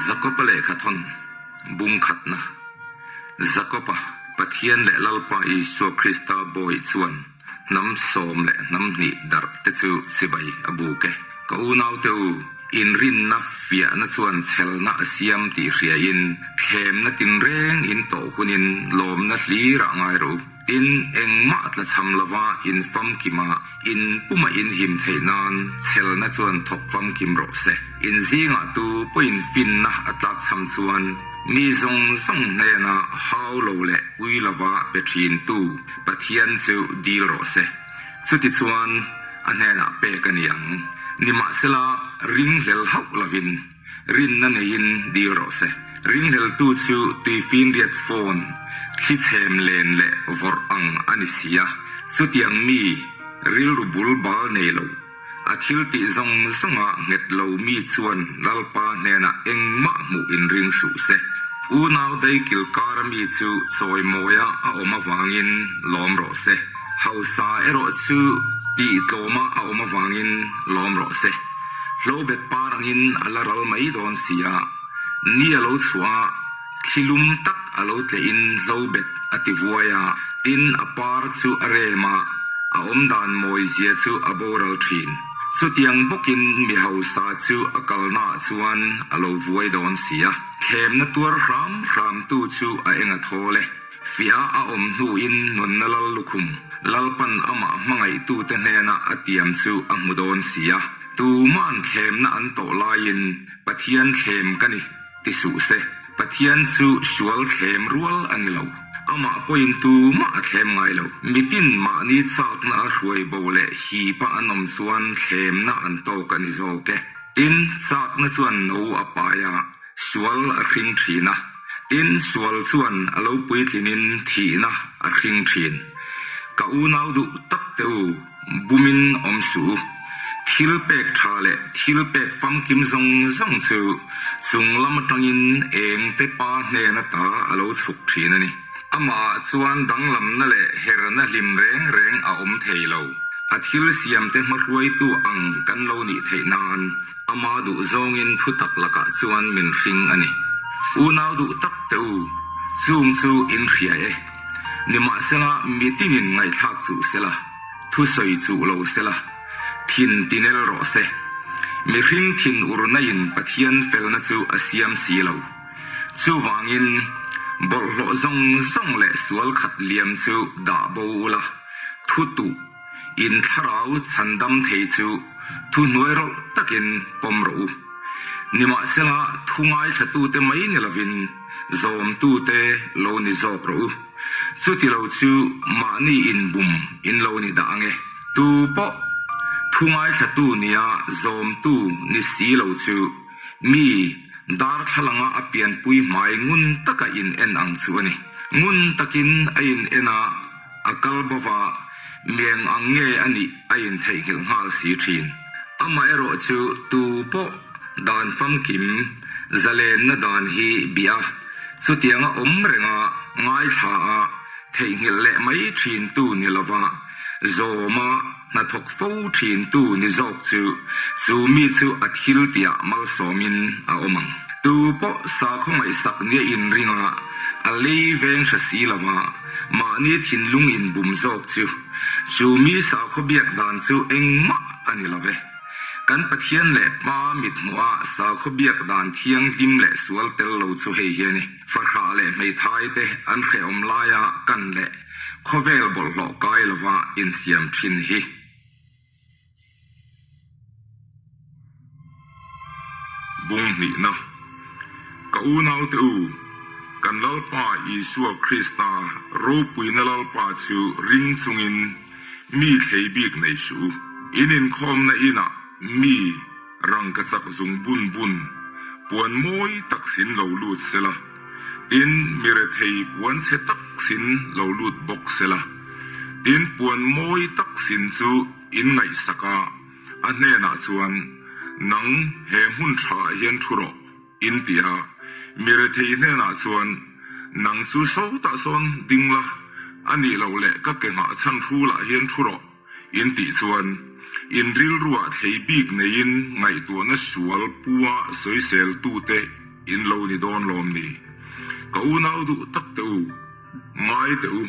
Jakoba lehkhathawn bung khatna. Jakoba, Pathian leh Lalpa Isua Krista bawih chuan hnam sawm leh hnam hnih darh te chu chibai a buk e. Ka unaute u, inrinna fiahna chuan chhelna a siam tih hriain thlemna tinreng in tawh hunin lawmna hlir ah ngai rawh u. Tin, engmah tlachham lova in famkima in puma in him theih nan chhelna chuan thawk famkim rawh se. In zingah tu pawhin finna a tlakchham chuan mi zawng zawng hnena hau lo leh ui lova pe thintu Pathian chu dil rawh se. Chutichuan a hnenah pek a ni ang. Nimahsela, ringhlel hauh lovin Rinna neiin dil rawh se. Ringhleltu chu tuifinriat phone thli chhem len leh vawrh ang a ni si a. Chutiang mi rilru bul bal nei lo, a thil tih zawng zawnga nghet lo mi chuan Lalpa hnenah engmah hmuh inring suh se. Unau daikil kara mi chu chawimawia a awm avangin lawm rawh se. Hausa erawh chu tihtlawma a awm avangin lawm rawh se. Hlobet par angin a la ral mai dawn si a, ni a lo chhuah a, thli lum tak a lo tlehin hlobet a ti vuai a, tin a par chu a rem a, a awmdan mawi zia chu a boral thin. Chutiang bawkin mi hausa chu a kalnaah chuan a lo vuai dawn si a, thlemna tuar hram hramtu chu a eng a thawl e. Fiah a awm hnuin nunna lal lukhum Lalpan amah hmangaihtute hnena a tiam chu a hmu dawn si a, tuma'n thlemna an tawh laiin Pathian thlem ka ni ti suh se, Pathian chu sual thlem rual a ni lo. Amah pawhin tumah a thlem ngai lo. Mitin mahni chakna a hruai bo leh hipa an awm chuan thlemna an tawk a ni zawk e. Tin, chakna chuan no a pai a. Sual a hring thin a, tin sual chuan a lo puitlinin thihna a hring thin. Ka unau duh tak te u, bumin awm suh u. Thil pek tha leh thil pek famkim zawng zawng chu chung lam atangin eng te pa hnen ata a lo chhuk thin a ni. Amah chuan danglamna leh herna hlim reng reng a awm thei lo. A thil siamte hmahruaitu ang kan lo nih theih nan Ama duh zawngin thu tak lakah chuan min hring a ni. Unau duh tak te u, chung chu in hria e. Nimahsela mitinin ngaihthlak chuh sela, thu sawi chuh lo sela, thin tinel rawh se. Mihring thin urnaiin Pathian felna chu a siam si lo. Chuvangin, bawlhhlawh zawng zawng leh sual khat liam chu dah bo ula, thu tuh. In thlarau chhandam thei chu thu hnuai rawlh takin pawm rawh u. Nimahsela thu ngaithlatute mai ni lovin zawmtute lo ni zawk rawh u. Chuti lo chu mahni inbum in lo ni dah ange. Tu pawh thu ngaithlatu nia zawmtu ni si lo chu mi darthlalanga a pianpui hmai ngun taka in en ang chu a ni. Ngun takin a in en a. A kal bova mieng ang nge a nih a intheihnghilh nghal si thin. Amaherawh chu tu pawh dan famkim zalenna dan hi bih a, chutianga awm renga ngaithla a theihnghilh leh mai thin tu ni lova zawma hnathawk fo thin tu ni zawk chu chu mi chu a thil tiah malsawmin a awm ang. Tu pawh sakhaw ngaihsak nia inringa a lei veng hre si lova Mahni thinlung inbum zawk chu chu mi sakhaw biak dan chu engmah a ni lo ve. Kan Pathian leh Pa mithmuha sakhaw biak dan thianghlim leh sual tel lo chu hei hi a ni. Fahrah leh hmeithai te an hrehawm laia kan leh khawvel bawlhhlawh kai lova insiam thin hi. Bung hnihna, Ka unaute u, kan Lalpa Isua Krista ropuina Lalpa chu ring chungin mi thlei bik nei suh u. In inkhawmna inah mi rangka chak zung bun bun puan mawi tak sin lo lut sela, tin mi rethei puan chhe tak sin lo lut bawk sela, tin puan mawi tak sin chu In ngaihsak a, a hnenah chuan, Nang he hmun thaah hian thu rawh, in ti a. Mi rethei hnenah chuan, Nang chu sawtah sawn ding la, a nih loh leh ka ke nghah chhan hrulah hian thu rawh, in tih chuan, in rilruah thlei bik neiin ngaihtuahna sual pua sawiseltute. in lo ni dawn lawm ni? Ka unau duh tak teh u, ngai teh u.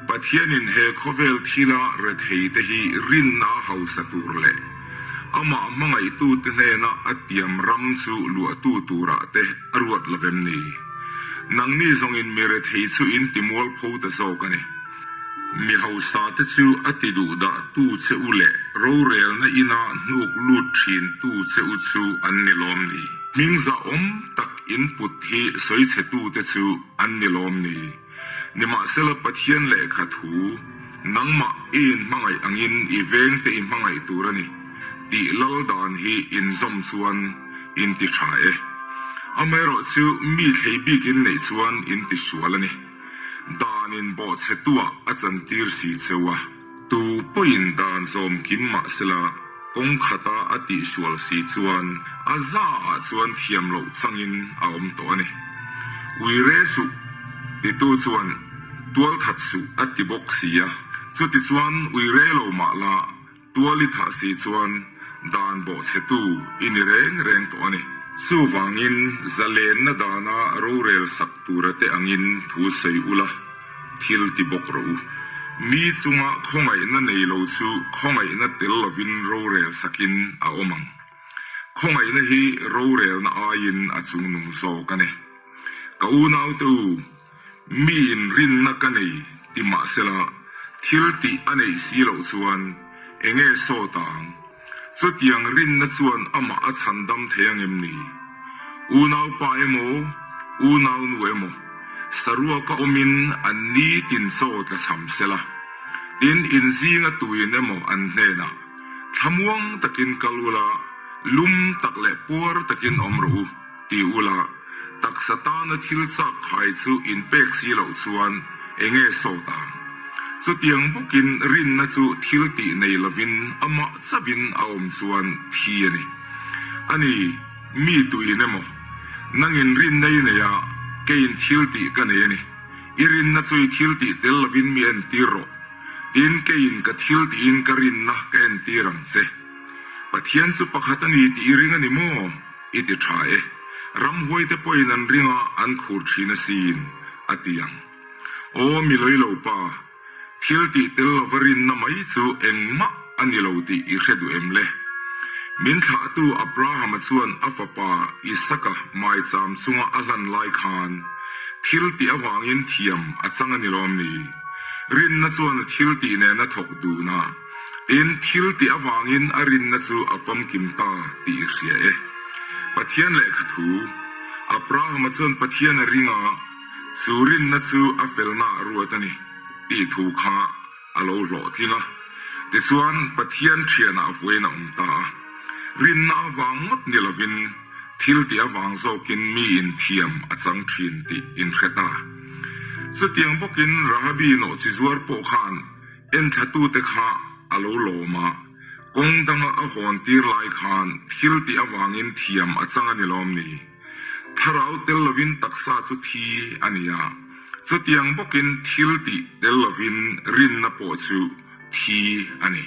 Pathianin he khawvel thila rethei te hi rinna a hausa tur leh amah hmangaihtute hnena a tiam ram chu luahtu turah te a ruat lo vem ni? Nangni zawngin mi rethei chu in ti mualpho ta zawk a ni. Mi hausa te chu a ti duhdah tu che u leh rorelna ina hnuk lut thin tu che u chu an ni lawm ni? Hming zahawm tak in put hi sawi chhe tu te chu an ni lawm ni? Nimahsela Pathian lehkha thu, Nangmah i inhmangaih angin i vengte i hmangaih tur a ni, tih lal dan hi inzawm chuan in ti tha e. Amaherawh chu mi thlei bik in neih chuan in ti sual a ni. Dan in bawhchhe tuah a chantir si cheu a. Tu pawhin dan zawm kim mah sela kawng khata a tihsual si chuan a zaah chuan thiam loh changin a awm tawh a ni. Ui re suh titu chuan tual that suh a ti bawk si a, chutichuan ui re lo mah la tual i thah si chuan dan bawhchhetu i ni reng reng tawh a ni. Chuvangin zalenna dana rorel sak tura te angin thu sawi ula. Thil ti bawk rawh u. Mi chunga khawngaihna nei lo chu khawngaihna tel lovin rorel sakin a awm ang. Khawngaihna hi rorelna aiin a chungnung zawk a ni. Ka unaute u, mi inrinna ka nei ti mahsela thil tih a neih si loh chuan enge sawt ang? Chutiang rinna chuan amah a chhandam thei ang em ni? Unaupa emaw, unaunu emaw, saruaka awmin an nitin chaw tlachham sela, tin inzinga tuin emaw an hnenah, Thlamuang takin kal ula, lum tak leh puar takin awm rawh u, ti ula, taksa tana thil chak khai chu inpek si loh chuan enge sawt ang? Chutiang bawkin rinna chu thil tih nei lovin amah chauhin a awm chuan thi a ni. A ni, mi tuin emaw, nangin rinna i nei a, keiin thil tih ka nei a ni. I rinna chu i thil tih tel lovin mi entir rawh. Tin, keiin ka thil tihin ka rinna ka entir ang che. Pathian chu pakhat a ni tih i ring a ni maw? I ti tha e. Ramhuaite pawhin an ring a, an khur thin asin, a ti ang. Aw mi lawilo pa, thil tih tel lova rinna mai chu engmah a ni lo tih i hre duh em le? Min thlahtu Abrahama chuan a fapa Isaka maicham chunga a hlan lai khan thil tih avangin thiam a chang a ni lawm ni? Rinna chuan a thil tih nen a thawk dun a. Tin, thil tih avangin a rinna chu a famkim ta tih i hria e. Pathian lehkha thu, Abrahama chuan Pathian a ring a, chu rinna chu a felna a ruat a ni tih thu kha a lo hlawhtling a. Tichuan, Pathian thianah vawiin a awm ta a. Rinna avang ngawt ni lovin, thil tih avang zawkin miin thiam a chang thin tih inhre ta. Chutiang bawkin Rahabi nawhchi zuar pawh khan Enthlatute kha a lo lawm a, kawng danga a hawn tir lai khan thil tih avangin thiam a chang a ni lawm ni? Thlarau tel lovin taksa chu thi a ni a, chutiang bawkin thil tih tel lovin rinna pawh chu thi a ni.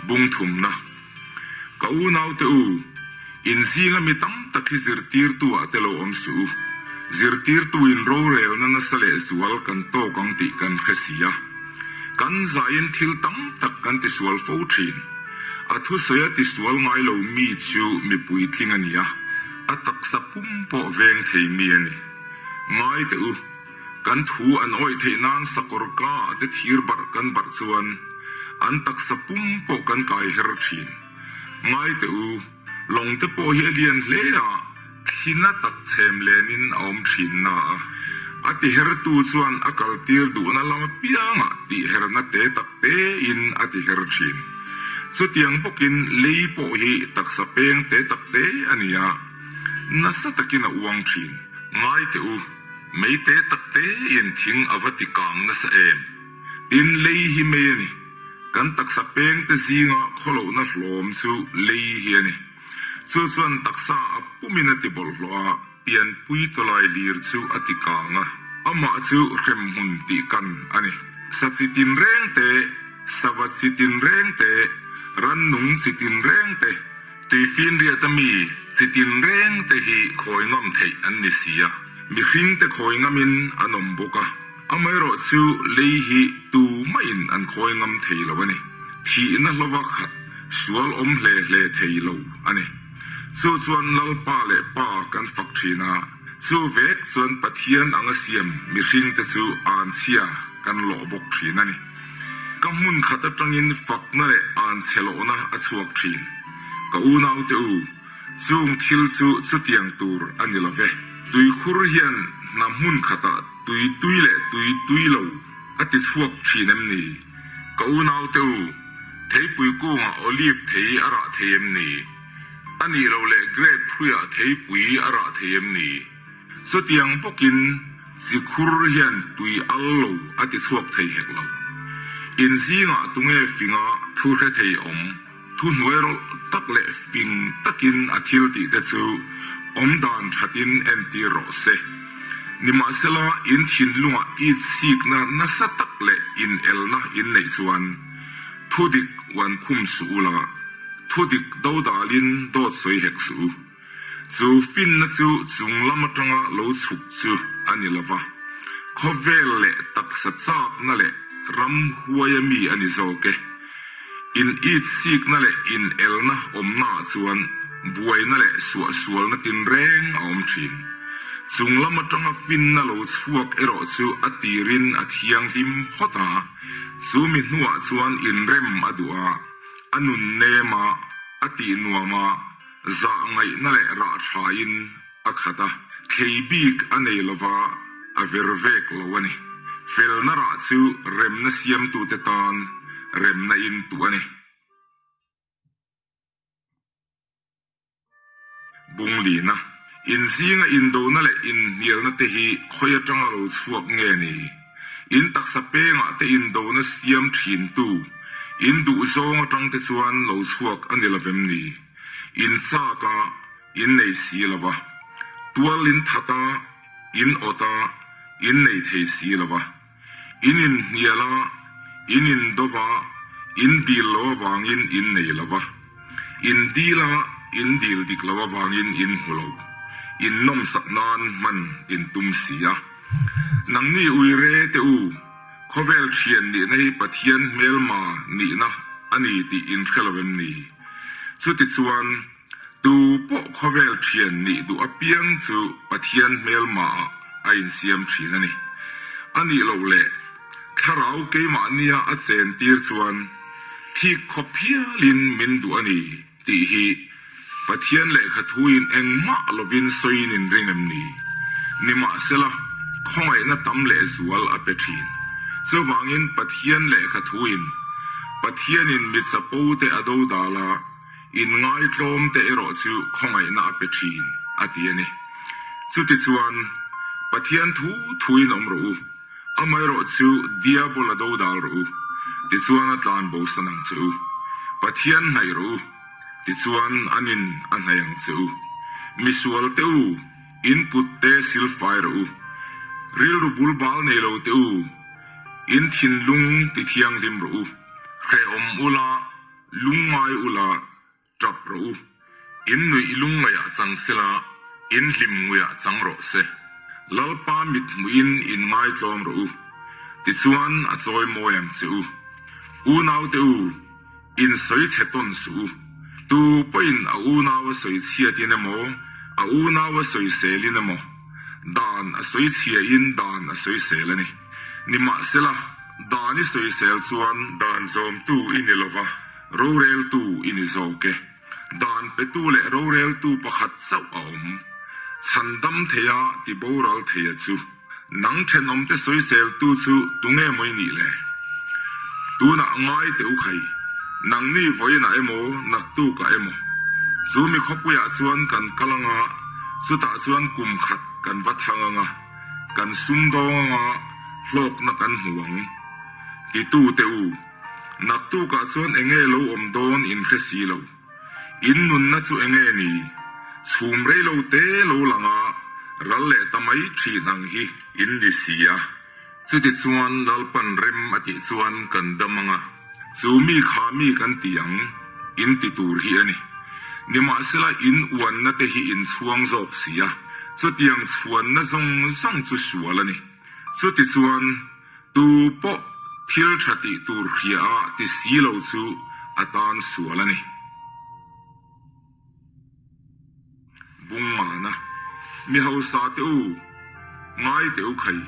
Bung thumna, Ka unaute u, in zinga mi tam tak hi zirtirtu ah te lo awm suh u. Zirtirtu in rorelna nasa leh zual kan tawk ang tih kan hre si a. Kan zaiin thil tam tak kan tisual fo thin. A thusawi a tisual ngai lo mi chu mi puitling a ni a, a taksa pum pawh veng thei mi a ni. Ngai teh u. Kan thu an awih theih nan sakawr ka ah te thir barh kan barh chuan an taksa pum pawh kan kai her thin. Ngai teh u, lawng te pawh hi a lian hle a, thli na tak chhem lenin a awm thin na a. A tihertu chuan a kaltir duhna lam apiangah tihherna te tak tein a tiher thin. Chutiang bawkin lei pawh hi taksa peng te tak te a ni a, nasa takin a uang thin. Ngai teh u. Meite tak tein thing a va ti kang nasa em? Tin, lei hi mei a ni. Kan taksa pengte zinga khawlohna hlawm chu lei hi a ni. Chu chuan taksa a pumin a ti bawlhhlawh a, pianpui tawlai lir chu a ti kang a, amah chu hremhmun tih kan a ni. Sa chi tinreng te, sava chi tinreng te, Rannung chi tinreng te, tuifinriata mi chi tinreng te hi khawi ngam theih an ni si a, mihring te khawi ngamin an awm bawk a, amaherawh chu lei hi tu mahin an khawi ngam thei lo a ni. Thihna hlova khat sual awm hle hle thei lo a ni. Chu chuan Lalpa leh Pa kan fak thin a, chu vek chuan Pathian anga siam mihring te chu anchhia kan lawh bawk thin a ni. Ka hmun khat atangin fakna leh anchhe lohna a chhuak thin. Ka unaute u, chung thil chu chutiang tur a ni lo ve. Tuikhur hian hna hmun khatah tui tui leh tui tui lo a ti chhuak thin em ni? Ka unaute u, theipui kungah olive thei a rah thei em ni? A nih loh leh grape hruiah theipui a rah thei em ni? Chutiang bawkin chi khur hian tui al lo a ti chhuak thei hek lo. In zingah tunge finga thu hre thei awm? Thu hnuai rawlh tak leh fing takin a thil tih te chu awmdan thatin entir rawh se. Nimahsela in thinlungah it sikna nasa tak leh inelna in neih chuan thu dik uan khum suh ula, thu dik dodalin dawt sawi hek suh u. Chu finna chu chung lam atanga lo chhuk chu a ni lo va, khawvel leh taksa chakna leh ram huaia mi a ni zawk e. In it sikna leh in elna awmnaah chuan buaina leh suahsualna tinreng a awm thin. Chung lam atanga finna lo chhuak erawh chu a tirin a thianghlim phawt a, chu mi hnuah chuan inrem a duh a, a nun nem a, a tih nuam a, Zah ngaihna leh rah thain a khat a, thlei bik a nei lova a ver vek lo a ni. Felna rah chu remna siamtute tan remna in tuh a ni. Bunglina, Inzinga indona leh inhnialna te hi khawi atanga lo chhuak nge ni? In taksa pengah te indona siam thintu, in duhzawng atang te chuan lo chhuak a ni lovem ni? In chak a, in nei si lo va. Tual in that a, in awt a, in nei thei si lo va. In inhnial a, in indo va, in dil lo avangin in nei lo va. In dil a, in dil dik lo avangin in hmu lo. In nawmsak nan hman in tum si a. Nangni uire te u, khawvel thian nihna hi Pathian hmelma nihna a ni tih in hre lo em ni? Chutichuan, tu pawh khawvel thian nih duh apiang chu Pathian hmelma ah a insiam thin a ni. A nih loh leh, thlarau keimahnia a chentir chuan thik khawp hialin min duh a ni. Tih hi Pathian lehkha thuin engmah lovin sawiin in ring em ni? Nimahsela, khawngaihna tam leh zual a pe thin. Chuvangin Pathian lehkha thuin, Pathianin mi chapo te a dodal a, inngaitlawm te erawh chu khawngaihna a pe thin, a ti a ni. Chutichuan, Pathian thu thuin awm rawh u. Amaherawh chu Diabola dodal rawh u, tichuan a tlan bo san ang che u. Pathian hnaih rawh u, tichuan an in a hnaih ang che u. Misual te u, in kut te silfai rawh u. Rilru bul bal nei lo te u, in thinlung tithianghlim rawh u. Hrehawm ula, lungngai ula, Tap rawh u. In nuih lungngaihah chang sela, in hlim nguiah chang rawh se. Lalpa mit hmuhin in ngaitlawm rawh u. Tichuan a chawi mawi ang che u. Unaute u, in sawi chhe tawn suh u. Tu pawhin a unau a sawi chhiatin emaw, a unau a sawi selin emaw, dan a sawi chhiain dan a sawi sel a ni. Nimahsela, dan i sawi sel chuan dan zawmtu i ni lova. Roreltu i ni zawk e. Dan petu leh roreltu pakhat chauh a awm. Chhandam theia ti boral theia chu. Nang thenawmte sawiseltu chu tunge maw i nih le? Tunah ngai teh u khai. Nangni vawiinah emaw naktukah emaw. Chu mi khawpuiah chuan kan kal anga, chutah chuan kum khat kan va thang anga, kan sumdawng anga hlawkna kan hmu ang. Titute u. Naktukah chuan enge lo awm dawn in hre si lo. In nunna chu enge ni? Chhum rei lo te lo lang a, ral leh ta mai thin ang hi in ni si a. Chutichuan Lalpan rem a tih chuan kan dam ang a, chu mi kha mi kan ti ang. In ti tur hi a ni. Nimahsela in uanna te hi in chhuang zawk si a, chutiang chhuanna zawng zawng chu sual a ni. Chutichuan, tu pawh thil tha tih tur hria a ti si lo chu a tan sual a ni. Bung ngana, Mi hausa te u, ngai teh u khai,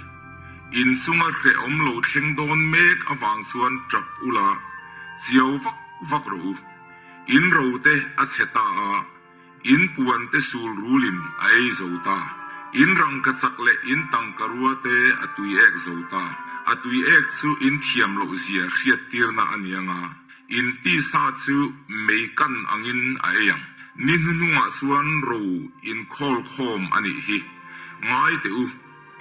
in chunga hrehawm lo thleng dawn mek avang chuan tap ula chiau vak vak rawh u. In ro te a chhe ta a, in puan te sul rulin a ei zo ta. In rangka chak leh in tangka rua te a tui ek zo ta. A tui ek chu in thiam loh zia hriattirna a ni anga, In tisa chu mei kan angin a ei ang. Ni hnuhnungah chuan ro in khawl khawm a nih hi. Ngai teh u.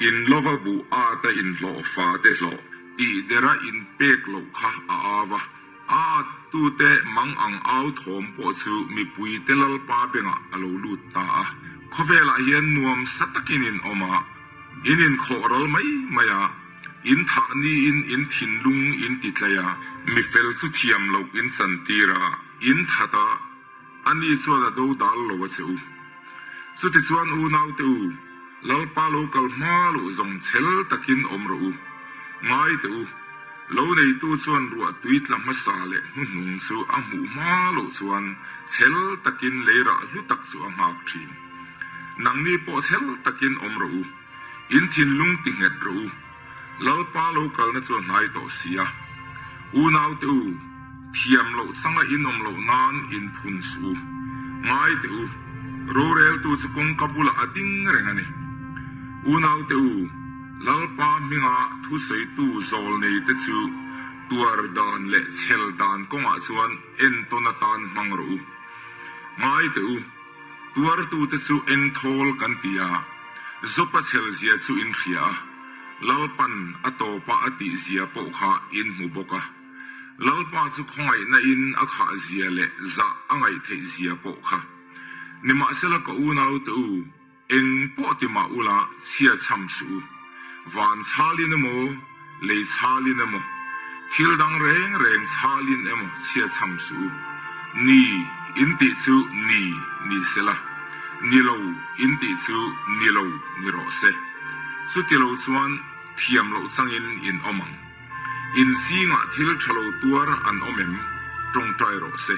In lova buh ata in hlawh fa te hlawh tih dera in pek loh kha a au a. A attute mang ang au thawm pawh chu mipuite Lalpa bengah a lo lut ta a. Khawvelah hian nuam sa takin in awm a, in inkhawh ral mai mai a. In thah niin in thinlung in ti tlai a. Mi fel chu thiam loh in chantir a, in that a, ani chuan a do dal lo a che u. Chutichuan unaute u, Lalpa lo kal hma loh zawng chhel takin awm rawh u. Ngai teh u, lo neitu chuan ruah tui tla hmasa leh hnuhnung chu a hmuh hma loh chuan chhel takin leirah hlu tak chu a nghak thin. Nangni pawh chhel takin awm rawh u. In thinlung ti nghet rawh u. Lalpa lo kalna chu a hnai tawh si a. Unaute u, thiam loh changa in awm loh nan in phun suh u. Ngai teh u, roreltu chu kawngka bulah a ding reng a ni. Unaute u, Lalpa hminga thusawitu zawlneite chu tuar dan leh chhel dan kawngah chuan entawn atan hmang rawh u. Ngai teh u. Tuartute chu eng thawl kan ti a, Zopa chhel zia chu in hria a, Lalpan a tawpa a tih zia pawh kha in hmu bawk a. Lalpa chu khawngaihna in a khah zia leh zah a ngaih theih zia pawh kha. Nimahsela ka unaute u, eng pawh ti mah ula chhia chham suh u. Van chhalin emaw, lei chhalin emaw, thil dang reng reng chhalin emaw chhia chham suh u. Ni in tih chu ni ni se la, ni lo in tih chu ni lo ni rawh se. Chuti lo chuan thiam loh changin in awm ang. In zingah thil tha lo tuar an awm em? Tawngtai rawh se.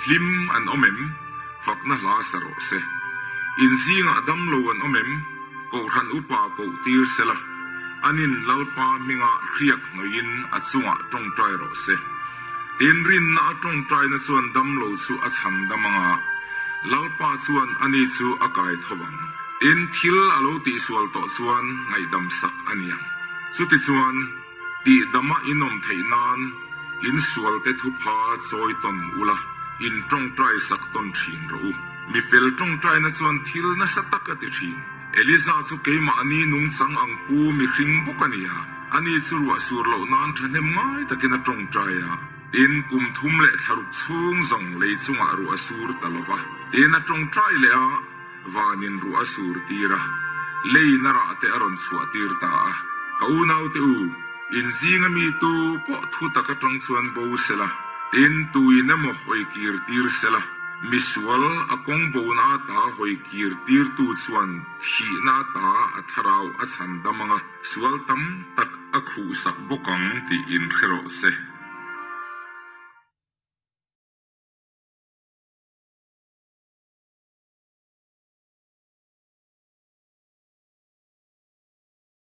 Hlim an awm em? Fakna hla sa rawh se. In zingah damlo an awm em? Kohhran upa koh tir se la, anin Lalpa hminga hriak hnawihin a chungah tawngtai rawh se. Tin, rinna a tawngtaina chuan damlo chu a chhan dam anga, Lalpa chuan ani chu a kai tho vang. Tin, thil a lo tihsual tawh chuan ngaihdam sak a ni ang. Chutichuan, tihdama in awm theih nan in sualte thupha chawi tawn ula, in tawngtai sak tawn thin rawh u. Mi fel tawngtaina chuan thil nasa tak a ti thin. Eliza chu keimahni nungchang ang pu mihring bawk a ni a, ani chu ruah sur loh nan thahnem ngai takin a tawngtai a. Tin, kum thum leh thlaruk chhung zawng lei chungah ruah a sur ta lo va. Tin, a tawngtai leh a. Vanin ruah a sur tir a, leiin a rah te a rawn chhuah tir ta a. Ka unaute u, in zinga mi tu pawh thu tak atang chuan bo se la, tin tuin emaw hawi kir tir se la, misual a kawng bona ata hawi kir tirtu chuan thihna ata a thlarau a chhan dam ang a, sual tam tak a khuhsak bawk ang tih in hre rawh se.